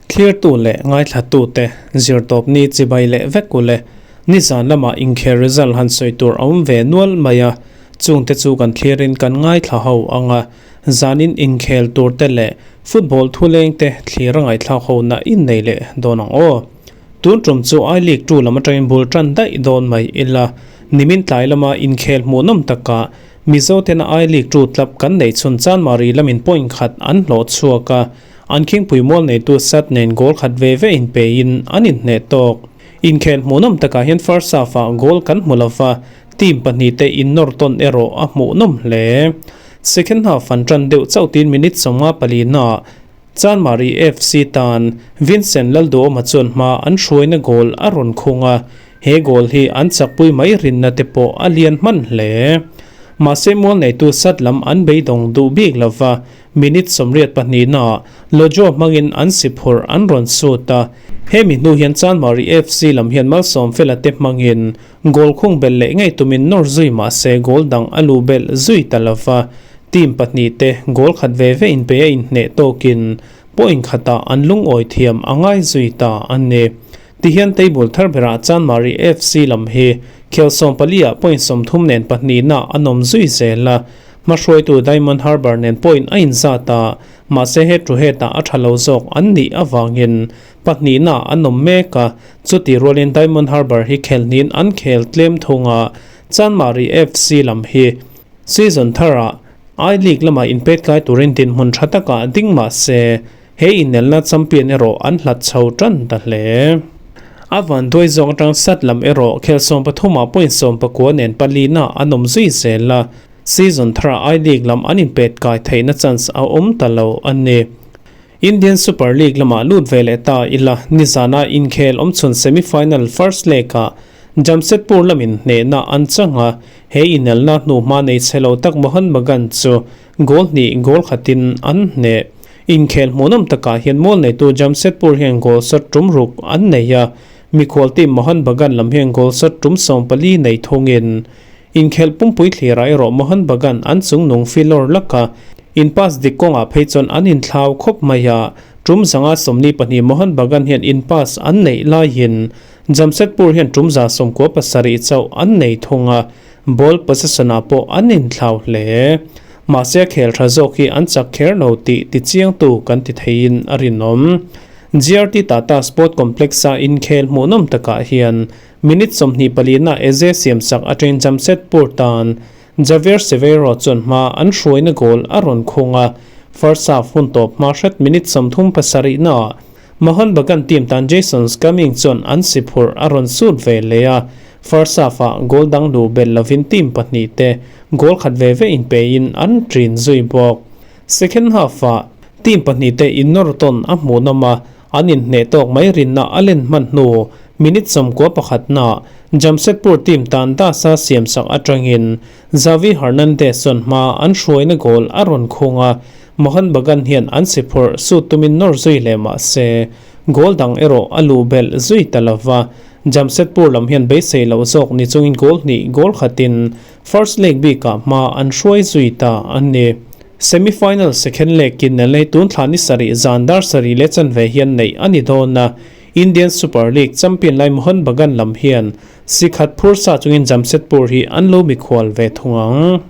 Thlirtu leh ngaithlatute zirtawpni chibai leh vek u le. Nizan lamah inkhel result han sawi tur a awm ve nual mai a, chungte chu kan thlirin kan ngaithla ho ang a, zanin inkhel turte leh football thulengte thlir a ngaihthlak ho na innei leh dawn ang aw. Tun tum chu I League 2 lam atangin bul tan daih dawn mai ila, nimin tlai lama inkhel hmuhnawm takah Mizo tena I League 2 club kan neih chhun Chanmari lamin point khat an hlawh chhuak a, an khingpui mual neitu Sat nen goal khat ve ve inpeiin an inhneh tawk. Inkhel hmuhnawm takah hian first half-ah goal kan hmu lova, team pahnihte innawr tawn erawh a hmuhnawm hle. Second half an tan deuh chauh tiin minute 54 naah Chanmari FC tan Vincent Lalduhawma chuan hma an hruaina goal a rawn khung a, he goal hi an chakpui mai rinna te pawh a lian hman hle. Mahse mual neitu sat lam an beidawng duh bik lova, minute 82 naah Lojo hmangin an si phurh an rawn sut a, hemi hnu hian Chanmari FC lam hian malsawm fela te hmangin goal khung belh leh ngei tumin nawr zui mahse goal dang a luh belh zui ta lova, Team pahnihte goal khat ve ve inpe a inhneh tawkin point khatah an lungawi thiam a ngai zui ta a ni. Tihian table thar berah Chanmari FC lam hi khel 14 ah point 30 nen pahnihna an awm zui zel a, hmahruaitu Diamond Harbour nen point a inzat a, mahse he to head ah a tha lo zawk an nih avangin pahnihna an awm mek a, chuti rualin Diamond Harbour hi khelhnin an khel tlem thung a, Chanmari FC lam hi Season tharah I League lamah inpet kai turin dinhmun tha takah ding mah se, he inelna champion erawh an hlat chho tan ta hle. A vanduai zawk atang sat lam erawh khel 13 ah point 19 nen palina an awm zui zel a, season tharah I League lam an inpet kai theihna chance a awm ta lo a ni. Indian Super League lamah lut ve leh ta ila, nizana inkhel awmchhun semi-final first leg-ah Jamshedpur lamin hnehna an chang a, he inelna hnuhma nei chhe lo tak Mohun Bagan chu goal hnih goal khatin an hneh. Inkhel hmuhnawm takah hian mual neitu Jamshedpur hian goal shot tum ruk an nei a, mikhual team Mohun Bagan lam hian goal shot tum 14 nei thungin inkhel pumpui thlirah erawh Mohun Bagan an chungnung filawr lak a, in pass dik kawngah phei chuan an inthlau khawp mai a, tum 122 Mohun Bagan hian in pass an neih laiin Jamshedpur hian tum 97 chauh an nei thung a, ball possession-ah pawh an inthlau hle. Mahse a khel tha zawk hi an chak kher lo tih tichiangtu kan ti theiin a rinawm. GRT Tata Sport Complex-a inkhel hmuhnawm takah hian minute 24-na Eze siamsak atangin Jamshedpur tan Javier Siveiro chuan hma an hruaina goal a rawn khung a, first half hun tawp hma hret minute 37-naah Mohun Bagan team tan Jason Scumming chuan an si phurh a rawn sut ve leh a, first half-ah goal dang luh belh lovin team pahnih te goal khat ve ve inpeiin an ṭin zui bawk. Second half-ah team pahnih te innawr tawn a hmuhnawm a, an inhneh tawk mai rinna a len hman hnu minute 91-naah Jamshedpur team tan Dasa siamsak atangin Xavi Hernandez chuan hma an hruaina goal a rawn khung a, Mohun Bagan hian an si phurh sut tumin nawr zui leh mah se, goal dang erawh a luh belh zui ta lo va, Jamshedpur lam hian beisei loh zawk ni chungin goal hnih goal khatin first leg bikah hma an hruai zui ta a ni. Semi-final second leg in LA tun thla ni sarih zan dar sarih leh chanve hian neih a ni dawn a, Indian Super League champion lai Mohun Bagan lam hian Si khat phur sa chungin Jamshedpur hi an lo mikhual ve thung ang.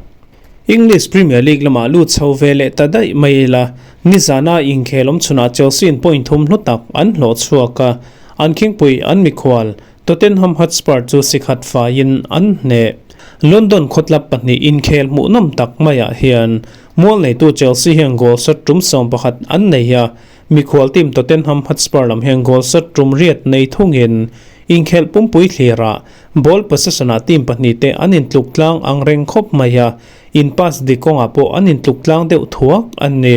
English Premier League lamah lut chho ve leh ta daih mai ila, nizana inkhel awm chhunah Chelsea in point thum hlu tak an hlawh chhuak a, an khingpui an mikhual Tottenham Hotspur chu si khat faiin an hneh. London khawtlap pahnih inkhel hmuhnawm tak maiah hian mual neitu Chelsea hian goal shot tum 11 an nei a, Mikhual team Tottenham Hotspur lam hian goal shot tum riat nei thungin inkhelh pumpui thlirah ball possession-ah team pahnih te an intluk tlang ang reng khawp mai a, in pass dik kawngah pawh an intluk tlang deuh thuak a ni.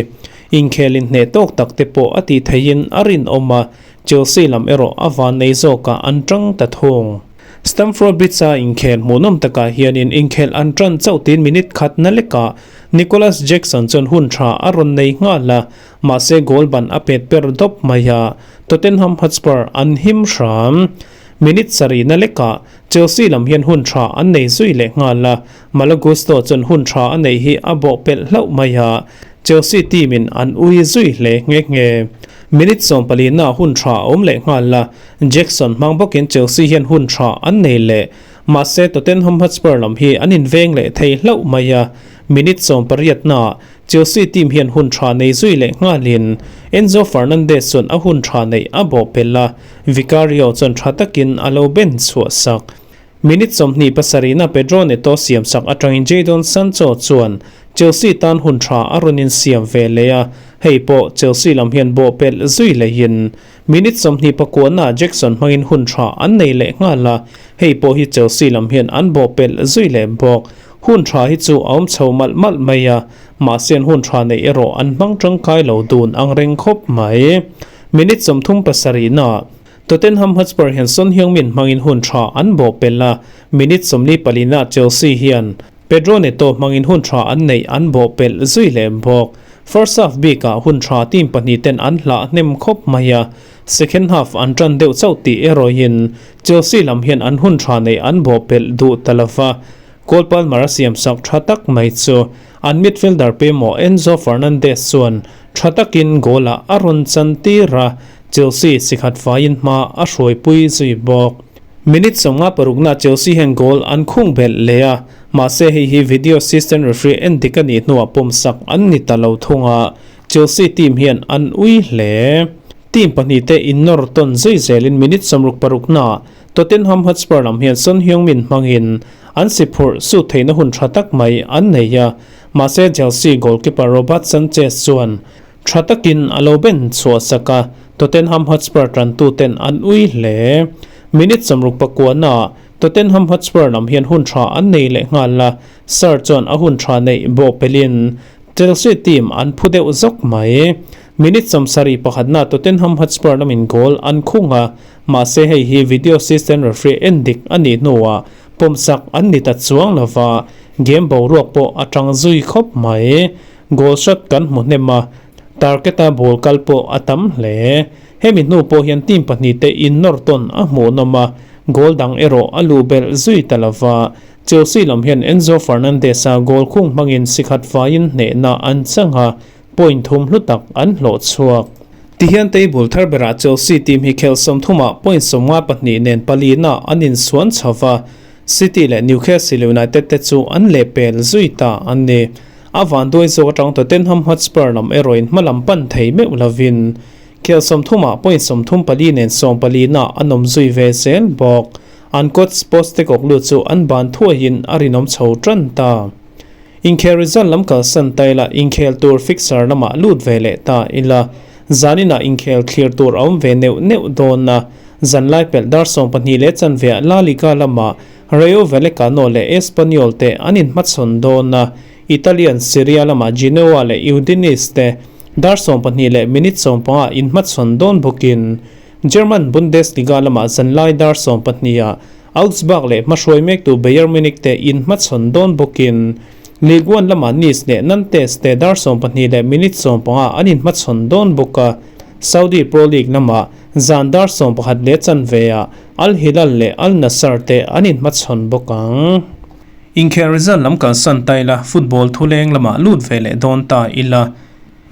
Inkhel inhneh tawk tak te pawh a tih theihin a rinawm a, Chelsea lam erawh a van nei zawkah an tang ta thung. Stamford Bridge-a inkhel hmuhnawm takah hianin inkhelh an tan chauh tiin minute khat na lekah Nicolas Jackson chuan hun tha a rawn nei nghal a, Mahse goal ban a pet per dawp mai a, Tottenham Hotspur an him hram. Minute sarihna lekah Chelsea lam hian hun tha an nei zui leh nghal a, Malo Gusto chuan hun tha a neih hi a bawhpelh hlauh mai a, Chelsea team in an ui zui hle nghe nghe. Minute sawmpalina hun tha a awm leh nghal a, Jackson hmang bawkin Chelsea hian hun tha an nei leh. Mahse Tottenham Hotspur lam hi an inveng leh thei hlauh mai a, minute sawmpariatnaah Chelsea team hian hun tha nei zui leh nghalin Enzo Fernandez chuan a hun tha neih a bawhpelh a, Vicario chuan tha takin a lo ben chhuah sak. Minute 27na Pedro Neto siam sak atangin Jadon Sancho chuan Chelsea tan hun tha a rawn insiam ve leh a, hei pawh Chelsea lam hian bawhpelh zui lehin minute 29na Jackson hmangin hun tha an nei leh nghal a, hei pawh hi Chelsea lam hian an bawhpelh zui leh bawk. Hun tha hi chu a awm chho malh malh mai a, mahse an hun tha neih erawh an hmang tangkai lo dun ang reng khawp mai. Minute 37na Tottenham Hotspur hian Son Heung-min hmangin hun tha an bawh pelh a, minute 44na Chelsea hian Pedro Neto hmangin hun tha an neih an bawh pelh zui leh bawk. First half bikah hun tha team pahnih ten an hlah hnem khawp mai a, second half an tan deuh chauh tih erawhin Chelsea lam hian an hun tha neih an bawh pelh duh ta lova. Cole Palmer a siam sak tha tak mai chu an midfielder pawimawh Enzo Fernandez chuan tha takin goal-ah a rawn chan tir a, Chelsea sikhat faiin hma a hruaipui zui bawk. Minute 56na Chelsea hian goal an khung belh leh a, mahse hei hi video assistant referee en dik a nih hnuah pawmsak an ni ta lo thung a, Chelsea team hian an ui hle. Team pahnihte innawr tawn zui zelin minute 66na Tottenham Hotspur lam hian Son Heung-min hmangin an si phurh sut theihna hun tha tak mai an nei a, mahse Chelsea goalkeeper Robert Sanchez chuan tha takin a lo ben chhuah sak a, Tottenham Hotspur tantuten an ui hle. Minute 69naah Tottenham Hotspur lam hian hun tha an nei leh nghal a, Sarr chuan a hun tha neih bawhpelhin Chelsea team an phu deuh zawk mai. Minute 71na Tottenham Hotspur lamin goal an khung a, Mahse hei hi video assistant referee en dik a nih hnuah pawmsak an ni ta chuang lova, game boruak pawh a tang zui khawp mai. Goal shot kan hmu hnem a, target a ball kal pawh a tam hle. Hemi hnu pawh hian team pahnih te innawr tawn a hmuhnawm a, goal dang erawh a luh belh zui ta lova. Chelsea lam hian Enzo Fernandez-a goal khung hmangin sikhat faiin hnehna an chang a, point thum hlu tak an hlawh chhuak. Tihian table thar berah Chelsea team hi khel 30ah point 52 nen palina an insuan chho va, City leh Newcastle United te chu an lehpel zui ta an ni. A vanduai zawk atang Tottenham Hotspur lam erawhin hma lam pan thei meuh lovin khel 30ah point 34 nen sawmpalina an awm zui ve zel bawk. An coach Postecoglou chu an ban thuaiin a rinawm chho tan ta. Inkhel result lam kalsan ta ila, inkhel tur fixture lamah lut ve leh ta ila, zaninah inkhel thlir tur a awm ve neuh neuh dawn a, zanlai pelh dar 12:15ah La Liga lamah Rayo Vallecano leh Espanyol te an inhmachhawn dawn a, Italian Serie A lamah Genoa leh Udinese te dar 12:50ah inhmachhawn dawn bawkin German Bundesliga lamah zanlai dar 12ah Augsburg leh hmahruai mektu Bayern Munich te inhmachhawn dawn bawkin Ligue 1 lamah Nice leh Nantes te dar 12:50 an inhmachhawn dawn bawk a, Saudi Pro League lamah zan dar 11:15ah Al Hilal leh Al Nassr te an inhmachhawn bawk ang. Inkhel result lam kalsan ta ila, football thuleng lamah lut ve leh dawn ta ila.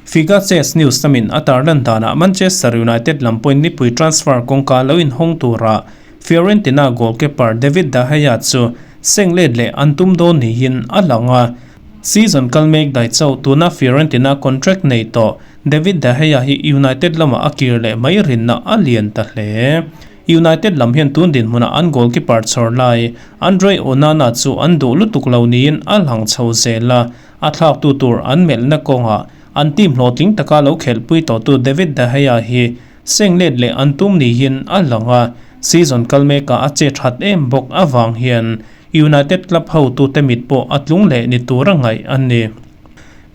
Figa Chess News lamin a tarlan danah Manchester United lam pawhin nipui transfer kawngka lo inhawng tura Fiorentina goalkeeper David de Gea chu seng let leh an tum dawn niin a lang a. Season kal mek dai chauh tuna Fiorentina contract nei tawh David de Gea hi United lamah a kir leh mai rinna a lian ta hle. United lam hian tun dinhmunah an goalkeeper chhawr lai Andre Onana chu an duh lutuk lo niin a lang chho zel a. A thlaktu tur an melhna kawngah an team hlawhtling taka lo khelhpui tawhtu David De Gea hi seng let leh an tum niin a lang a, season kal mekah a che that em bawk avang hian United club hotute mit pawh a tlung leh ni tura ngaih a ni.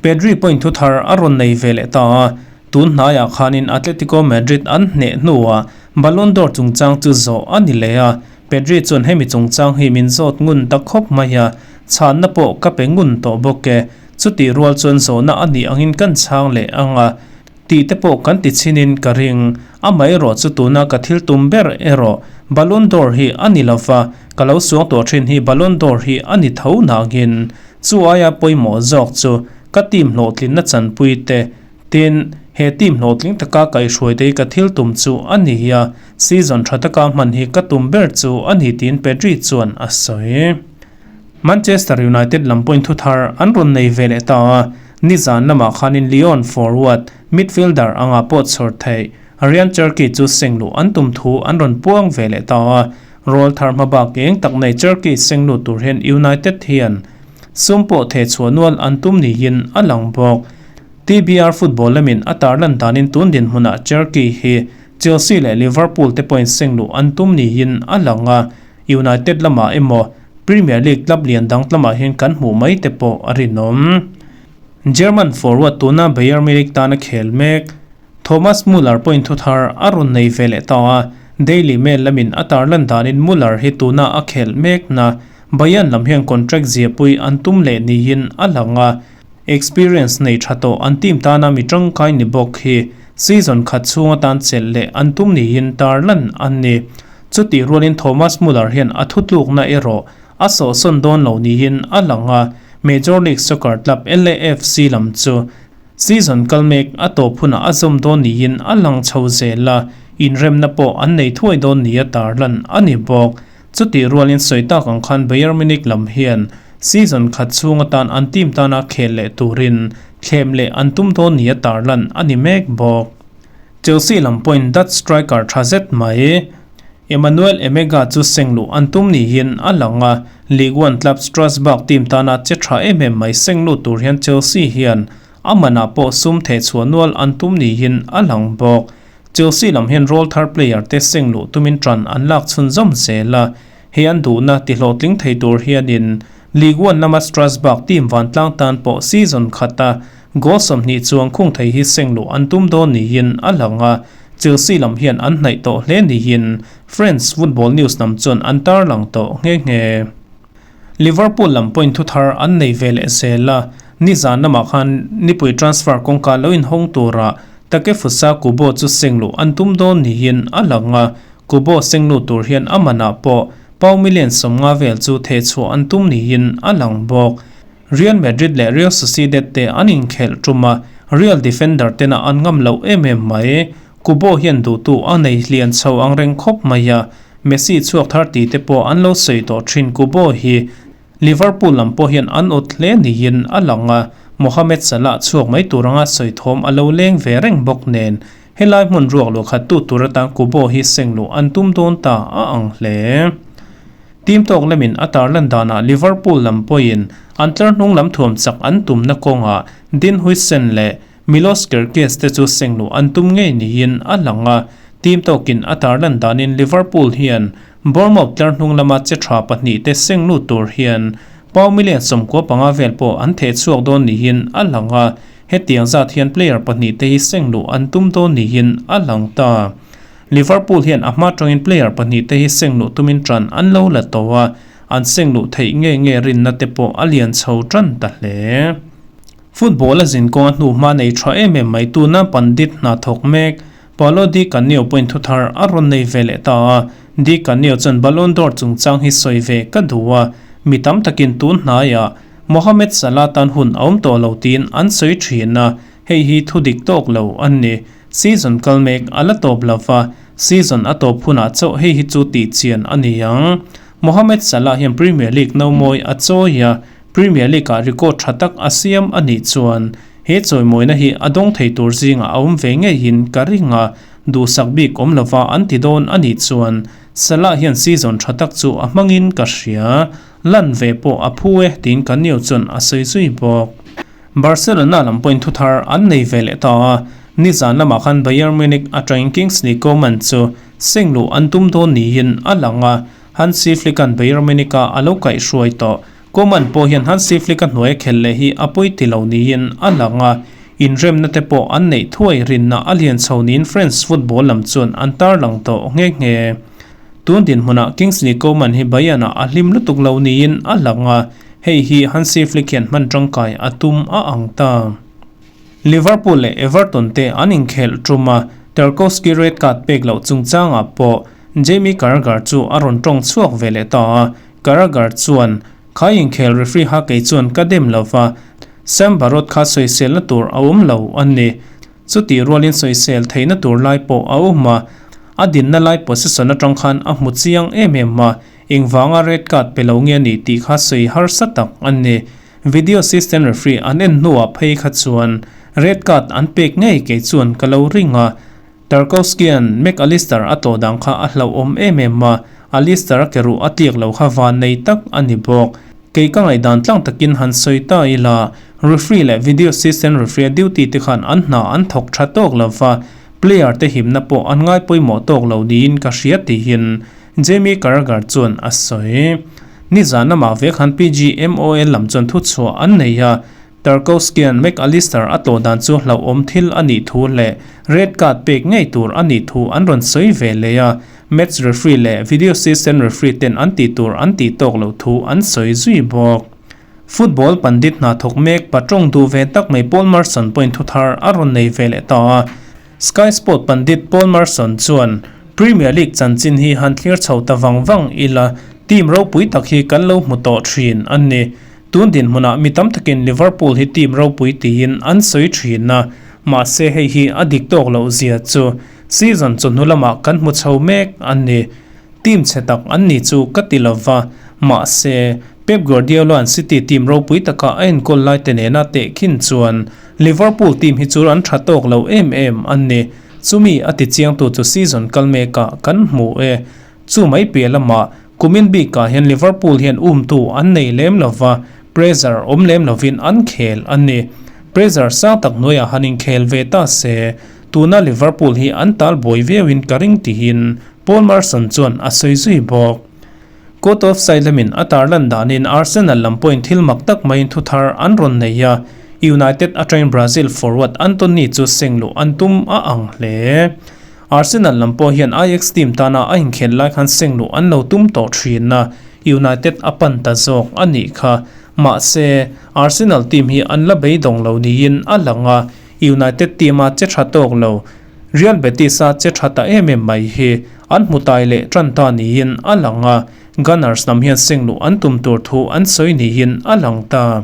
Pedri point thu thar a rawn nei ve leh ta a, tun hnaiah khanin Atletico Madrid an hneh hnuah Ballon d'Or chungchang chu zawh a ni leh a, Pedri chuan hemi chungchang hi min zawt ngun ta khawp mai a, chhanna pawh ka pe ngun tawh bawk e. Chutih rual chuan zawhna a nih angin kan chhang leh ang a, tih te pawh kan ti chhinin ka ring. Amaherawh chu tuna ka thil tum ber erawh Ballon d'Or hi a ni lova, ka lo suangtuah thin hi Ballon d'Or hi a ni tho nangin chu aia pawimawh zawk chu ka team hlawhtlinna chanpui te, tin, he team hlawhtling taka kaihhruai te hi ka thil tum chu a ni a, season tha taka hman hi ka tum ber chu a ni tiin Pedri chuan a sawi. Manchester United lam pawhin thuthar an rawn nei ve leh ta a, nizan lamah khanin Lyon forward midfielder anga pawh chhawr theih Ryan Cherki chu sengluh an tum thu an rawn puang ve leh ta a, rawl thar hmabak eng tak nei Cherki sengluh tur hian United hian sum pawh theh chhuah nual an tum niin a lang bawk. TBR football lamin a tarlan danin tun dinhmunah Cherki hi Chelsea leh Liverpool te pawhin sengluh an tum niin a lang a, United lamah emaw Premier League club lian dang lamah hian kan hmuh mai te pawh a rinawm. German forward tuna Bayern Munich tana khel mek Thomas Muller pawhin thuthar a rawn nei ve leh ta a, Daily Mail lamin a tarlan danin Muller hi tuna a khelh mekna Bayern lam hian contract ziahpui an tum leh niin a lang a, experience nei tha tawh an team tana mi tangkai ni bawk hi season khat chhung atan chelh leh an tum niin tarlan an ni. Chutih rualin Thomas Muller hian a thutlukna erawh a sawhsawn dawn lo niin a lang a, Major League Soccer club LAFC lam chu season kal mek a tawp hunah a zawm dawn niin a lang chho zel a, inremna pawh an nei thuai dawn nia tarlan a ni bawk. Chutih rualin sawi tak ang khan Bayern Munich lam hian season khat chhung atan an team tana khel leh turin thlem leh an tum dawn nia tarlan a ni mek bawk. Chelsea lam pawhin Dutch striker tha zet mai Emmanuel Emegha chu sengluh an tum niin a lang a, Ligue 1 club Strasbourg team tana che tha em em mai sengluh tur hian Chelsea hian a manah pawh sum thehchhuah nual an tum niin a lang bawk. Chelsea lam hian rawl thar player te sengluh tumin tan an lak chhunzawm zel a, hei an duhna tihlawhtling thei tur hianin Ligue 1 lama Strasbourg team vantlang tan pawh season khata Goal 20 chuang khung thei hi sengluh an tum dawn niin a lang a, Chelsea lam hian an hnaih tawh hle niin France Football News lam chuan an tarlang tawh nghe nghe. Liverpool lam pawhin thuthar an nei ve leh zel a, nizan lamah khan nipui transfer kawngka lo inhawng tura Takefusa Kubo chu sengluh an tum dawn niin a lang a, Kubo sengluh tur hian a manah pawh pound million 50 vel chu thehchhuah an tum niin a lang bawk. Real Madrid leh Real Sociedad te an inkhelh tum a, Real defender tena an ngam loh em em mai. Kubo hian duhtu a nei hlian chho ang reng khawp mai a, Messi chhuak thar tih te pawh an lo sawi tawh thin Kubo hi Liverpool lam pawh hian an awt hle niin a lang a, Mohamed Salah chhuak mai tur anga sawi thawm a lo leng ve reng bawk nen helai hmun ruak luah khat tu tur atan Kubo hi sengluh an tum dawn ta a ang hle. Team tawk lamin a tarlan danah Liverpool lam pawhin an tlar hnung lam thuam chak an tumna kawngah Dean Huijsen leh Milos Kerkez te chu sengluh an tum ngei niin a lang a, team tawkin a tarlan danin Liverpool hian Bournemouth tlar hnung lama che tha pahnihte senglut tur hian pound million 95 vel pawh an theh chhuak dawn niin a lang a, hetiang zat hian player pahnihte hi sengluh an tum dawn niin a lang ta. Liverpool hian a hma tangin player pahnihte hi sengluh tumin tan an lo la tawh a, an sengluh theih nge nge rinna te pawh a lian chho tan ta hle. Football a zin kawnga hnuhma nei tha em em mai tuna Pandit hna thawk mek Paolo Di Canio pawhin thuthar a rawn nei ve leh ta a, Di Canio chuan Ballon d'Or chungchang hi sawi ve ka duh a, mi tam takin tun hnaiah Mohamed Salah tan hun a awm tawh lo tiin an sawi thin a, hei hi thudik tawk lo an ni. Season kal mek a la tawp lo va, season a tawp hunah chauh hei hi chu tih chian a ni ang. Mohamed Salah hian Premier League nomawi a chawi a, Premier League-ah record tha tak a siam a nih chuan he chawimawina hi a dawng thei tur zingah a awm ve ngeiin ka ring a, duhsak bik awm lova an ti dawn a nih chuan Salah hian season tha tak chu a hmangin ka hria, lan ve pawh a phu e tiin Canio chuan a sawi zui bawk. Barcelona lam pawhin thuthar an nei ve leh ta a, nizan lamah khan Bayern Munich atangin Kingsley Coman chu sengluh an tum dawn niin a lang a, Hansi Flick-a'n Bayern Munich-a a lo kaihhruai tawh. Coman pawh hian Hansi Flick-a hnuaia khelh leh hi a pawi ti lo niin a lang a, inremna te pawh an neih thuai rinna a lian chho niin French football lam chuan an tarlang tawh nghe nghe. Tun dinhmunah Kingsley Coman hi Bayern-ah a hlim lutuk lo niin a lang a, Hei hi Hansi Flick hian hman tangkai a tum a ang ta. Liverpool leh Everton te an inkhelh tum a, Tarkowski red card pek loh chungchangah pawh Jamie Carragher chu a rawn tawng chhuak ve leh ta a, Carragher chuan, Kha inkhel referee kha kei chuan ka dem lo va, Sam Barrott kha sawiselna tur a awm lo a ni. Chutih rualin sawisel theihna tur lai pawh a awm a, a dinna lai position atang khan a hmu chiang em em a, engvanga red card pe lo nge a nih tih kha sawi harsa tak a ni. Video assistant referee an en hnuah phei kha chuan red card an pek ngei kei chuan ka lo ring a, Tarkowski-a'n Mac Allister a tawh dan kha a hlauhawm em em a, Allister a ke ruh a tliak lo kha van nei tak a ni bawk. Kei ka ngaihdan tlang takin han sawi ta ila, referee leh video assistant referee a duty te khan an hna an thawk tha tawk lo va, player te himna pawh an ngai pawimawh tawk lo niin ka hria tihin Jamie Carragher chuan a sawi. Nizan lamah ve khan PGMOL lam chuan thuchhuah an nei a, Tarkowski-a'n Mac Allister a tlawh dan chu hlauhawm thil a nih thu leh red card pek ngei tur a nih thu an rawn sawi ve leh a, match referee leh video assistant referee ten an tih tur an tih tawk loh thu an sawi zui bawk. Football pandit hna thawk mek pa tawng duh ve tak mai Paul Merson pawhin thu thar a rawn nei ve leh ta a. Sky Sport pandit Paul Merson chuan, Premier League chanchin hi han thlir chho ta vang vang ila, team ropui tak hi kan lo hmu tawh thin a ni. Tun dinhmunah mi tam takin Liverpool hi team ropui tiin an sawi thin a, mahse hei hi a dik tawk loh zia chu season chawhnu lamah kan hmu chho mek a ni. Team chhe tak an ni chu ka ti lo va, mahse Pep Guardiola-a'n City team ropui taka a enkawl lai te nena tehkhin chuan Liverpool team hi chu an tha tawk lo em em a ni. Chumi a ti chiangtu chu season kal mekah kan hmu e. Chu mai piah lamah Kumin bikah hian Liverpool hian umtu an nei lem lo va, pressure awm lem lovin an khel a ni. Pressure sang tak hnuaiah han inkhel ve ta se, tuna Liverpool hi an tal buai viauin ka ring tihin Paul Merson chuan a sawi zui bawk. Court of side lamin a tarlan danin Arsenal lam pawhin thil mak tak maiin thuthar an rawn nei a, United atangin Brazil forward Antony chu sengluh an tum a ang hle. Arsenal lam pawh hian Ajax team tana a inkhelh lai khan sengluh an lo tum tawh thin a, United a pan ta zawk a nih kha. Mahse, Arsenal team hi an la beidawng lo niin a lang a, United team a che tha tawk lo. Real Betis a che tha ta em em mai hi an hmu tai leh tan ta niin a lang a, Gunners lam hian sengluh an tum tur thu an sawi niin a lang ta.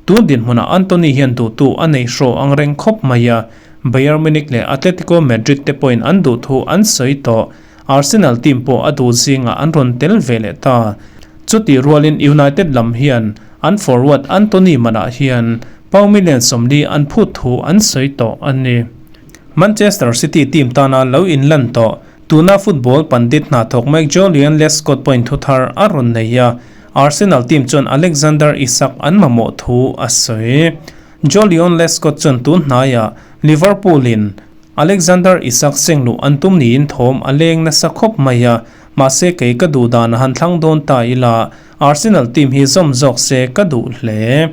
Tun dinhmunah Antony hian duhtu a nei hraw ang reng khawp mai a, Bayern Munich leh Atletico Madrid te pawhin an duh thu an sawi tawh. Arsenal team pawh a duh zingah an rawn tel ve leh ta. Chutih rualin United lam hian an forward Antony manah hian pound million 40 an phut thu an sawi tawh a ni. Manchester City team tana lo inlan tawh tuna football pandit hna thawk mek Joleon Lescott pawhin thu thar a rawn nei a, Arsenal team chuan Alexander Isak an mamawh thu a sawi. Joleon Lescott chuan tun hnaiah Liverpool-in Alexander Isak sengluh an tum niin thawm a leng nasa khawp mai a, mahse kei ka duh dan a han thlang dawn ta ila, Arsenal team hi zawm zawk se ka duh hle.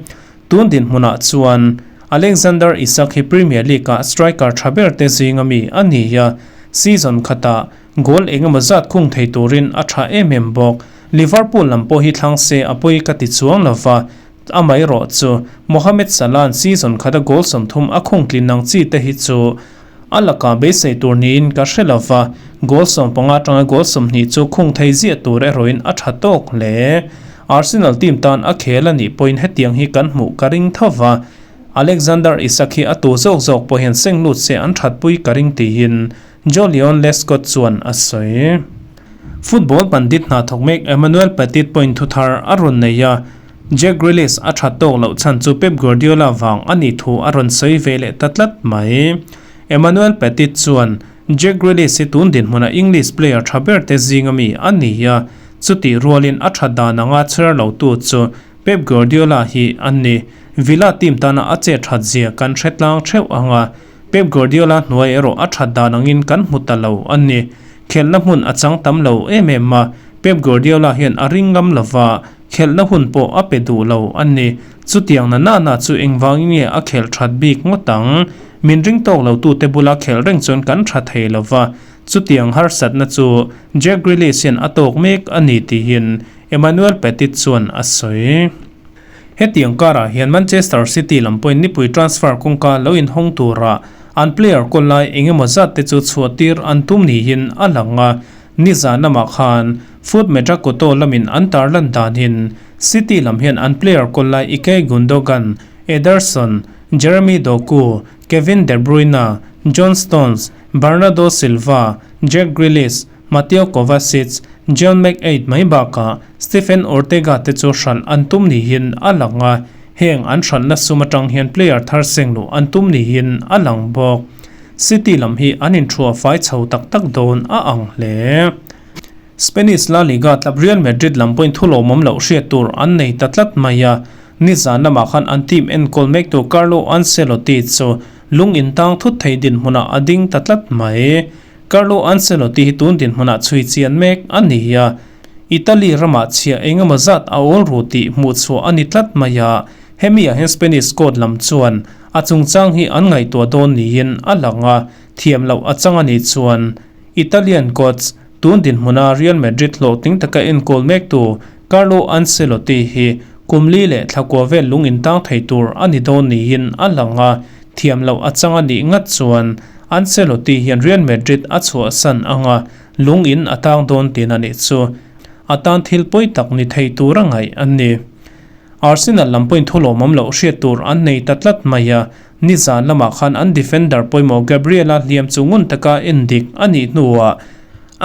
Tun dinhmunah chuan Alexander Isak hi Premier League-ah striker tha ber te zinga mi a ni a, season khatah goal engemaw zat khung thei turin a tha em em bawk. Liverpool lam pawh hi thlang se a pawi ka ti chuang lova, Amaherawh chu Mohamed Salah-a'n season khata goal 30 a khung tlin ang chi te hi chu a lakah beisei tur niin ka hre lo va, goal 15 atanga goal 20 chu khung thei ziah tur erawhin a tha tawk hle. Arsenal team tan a khel a nih pawhin hetiang hi kan hmuh ka ring tho va, Alexander Isak hi a tu zawk zawk pawh hian seng lut se an thatpui ka ring tiin Joleon Lescott chuan a sawi. Football pandit hna thawk mek Emmanuel Petit pawhin thu thar a rawn nei a, Jack Grealish a that tawk loh chhan chu Pep Guardiola vang a nih thu a rawn sawi ve leh ta tlat mai. Emmanuel Petit chuan, Jack Grealish hi tun dinhmuna English player tha ber te zinga mi a ni a, chutih rualin a that dan anga chher lo tu chu Pep Guardiola hi a ni. Villa team tana a chet that zia kan hre tlang theuh ang a, Pep Guardiola hnuai erawh a that dan angin kan hmu ta lo a ni. Khelhna hmun a chang tam lo em em a, Pep Guardiola hian a ring ngam lo va, khelhna hun pawh a pe duh lo a ni. Chutiang na na na chu engvangin nge a khelh that bik ngawt ang? Min ring tawk lo tute bula khelh reng chuan kan tha thei lo va, chutiang harsatna chu Jack Grealish hian a tawk mek a ni tiin Emmanuel Petit chuan a sawi. Hetiang karah hian Manchester City lam pawhin nipui transfer kawngka lo inhawng tura an player kawl lai engemaw zat te chu chhuah tir an tum niin a lang a. Nizan lamah khan Foot Medrakoto lamin an tarlan danin City lam hian an player kawl lai Ike Gundogan, Ederson, Jeremy Doku, Kevin De Bruyne, John Stones, Bernardo Silva, Jack Grealish, Mateo Kovacic, John McAid mai bakah Stephen Ortega te chu hralh an tum niin a lang a, heng an hralhna sum atang hian player thar seng luh an tum niin a lang bawk. City lam hi an inthuah fai chho tak tak dawn a ang hle. Spanish La Liga tlap Real Madrid lam pawhin thu lawmawm loh hriat tur an nei ta tlat mai a, nizan lamah khan an team enkawl mektu Carlo Ancelotti chu lung intang thut thei dinhmunah a ding ta tlat mai. Carlo Ancelotti hi tun dinhmunah chhui chian mek a ni a, Italy ramah chhiah eng emaw zat a awl ru tih hmuh chhuah a ni tlat mai a, hemi ah hian Spanish court lam chuan a chungchang hi an ngaihtuah dawn niin a lang a, thiam loh a chang a nih chuan Italian coach tun dinhmuna Real Madrid hlawhtling taka enkawl mektu Carlo Ancelotti hi kum li leh thlakua vel lung intang thei tur a ni dawn niin a lang a, thiam loh a chang a nih ngat chuan Ancelotti hian Real Madrid a chhuahsan ang a, lung in a tang dawn tin a nih chu. A tan thil pawi tak ni thei tur a ngaih a ni. Arsenal lam pawhin thu lawmawm loh hriat tur an nei ta tlat mai a, nizan lamah khan an defender pawimawh Gabriel-a hliam chu ngun taka en dik a nih hnuah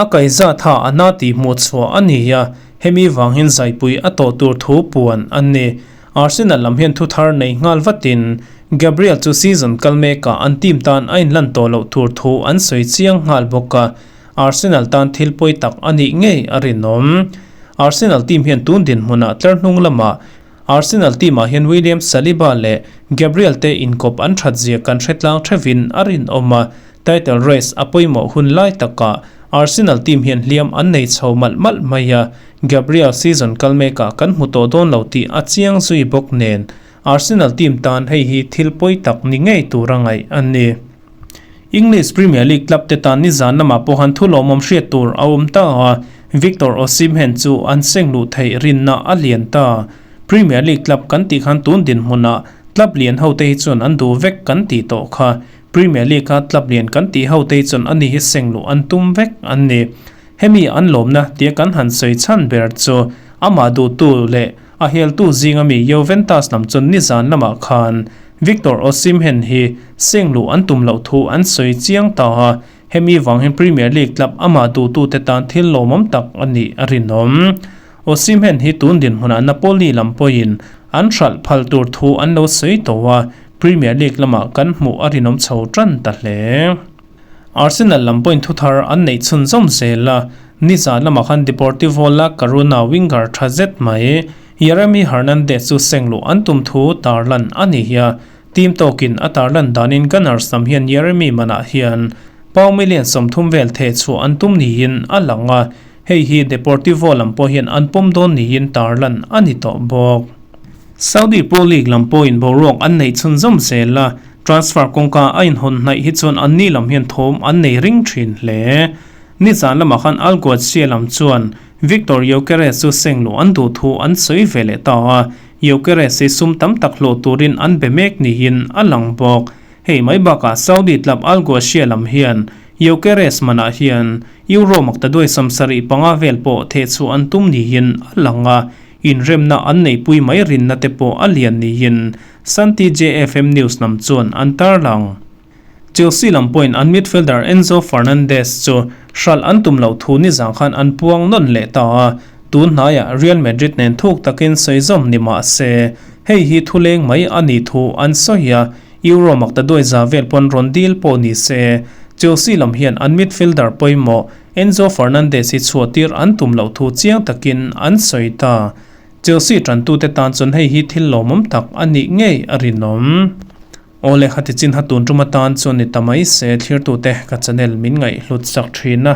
a kaihza tha a na tih hmuh chhuah a ni a, hemi vang hian zaipui a tawh tur thu puan a ni. Arsenal lam hian thu thar nei nghal vatin Gabriel chu season kal mekah an team tan a inlan tawh loh tur thu an sawi chiang nghal bawk a, Arsenal tan thil pawi tak a nih ngei a rinawm. Arsenal team hian tun dinhmunah tlar hnung lamah Arsenal team ah hian William Saliba leh Gabriel te inkawp an that zia kan hre tlang thevin a rinawm a, title race a pawimawh hun lai takah Arsenal team hian hliam an nei chho malh malh mai a, Gabriel season kal mekah kan hmu tawh dawn lo tih a chiang zui bawk nen Arsenal team tan hei hi thil pawi tak ni ngei tura ngaih a ni. English Premier League club te tan nizan lamah pawh han thu lawmawm hriat tur a awm ta a, Victor Osimhen chu an seng luh theih rinna a lian ta. Premier League club kan tih khan tun dinhmunah club lian ho te hi chuan an duh vek kan tih tawh kha. Premier League a club lian kan tih ho te hi chuan ani hi seng luh an tum vek an ni. Hemi an lawmna tia kan han sawi chhan ber chu amah duhtu leh A heltu zinga mi Juventus lam chuan nizan lamah khan Victor Osimhen hi seng luh an tum loh thu an sawi chiang ta a, hemi vang hian Premier League club amah duhtute tan thil lawmawm tak a nih a rinawm. Osimhen hi tun dinhmunah Napoli lam pawhin an hralh phal tur thu an lo sawi tawh a, Premier League lamah kan hmuh a rinawm chho tan ta hle. Arsenal lam pawhin thuthar an neih chhunzawm zel a, nizan lamah khan Deportivo La Coruna winger tha zet mai Yeremy Hernandez chu seng luh an tum thu tarlan a ni a, team tawkin a tarlan danin Gunners lam hian Yeremy manah hian pau million 30 vel theh chhuah an tum niin a lang a, hei hi Deportivo lam pawh hian an pawm dawn niin tarlan a ni tawh bawk. Saudi Pro League lam pawhin boruak an neih chhunzawm zel a, Transfer kawngka a inhawn hnaih hi chuan anni lam hian thawm an nei ring thin hle. Nizan lamah khan Al Qadsiah lam chuan Viktor Gyökeres chu seng luh an duh thu an sawi ve leh ta a, Gyökeres hi sum tam tak hlawh turin an be mek niin a lang bawk. Hei mai bakah Saudi club Al Qadsiah lam hian Gyökeres manah hian Euro maktaduai 75 vel pawh thehchhuah an tum niin a lang a, inremna an neihpui mai rinna te pawh a lian niin Santi JFM News lam chuan an tarlang. Chelsea lam pawhin an midfielder Enzo Fernandez chu hralh an tum loh thu nizang khan an puang nawn leh ta a, tun hnaiah Real Madrid nen thuk takin sawi zawm ni mah se, hei hi thu leng mai a nih thu an sawi a, Euro maktaduai za vel pawn rawn deal pawh ni se, Chelsea lam hian an midfielder pawimawh Enzo Fernandez hi chhuahtir an tum loh thu chiang takin an sawi ta. Chelsea tantute tan chuan hei hi thil lawmawm tak a nih ngei a rinawm. Aw le, hati chin ha tun tum atan chuan ni ta mai se, thlirtute ka channel min ngaihhlut sak thin a,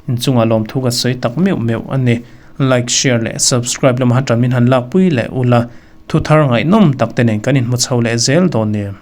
inchungah lawmthu ka sawi tak meuh meuh a ni. Like, share leh subscribe lama ha tan min han lakpui leh ula, thu thar ngaihnawm tak te nen kan inhmu chho leh zel dawn nia.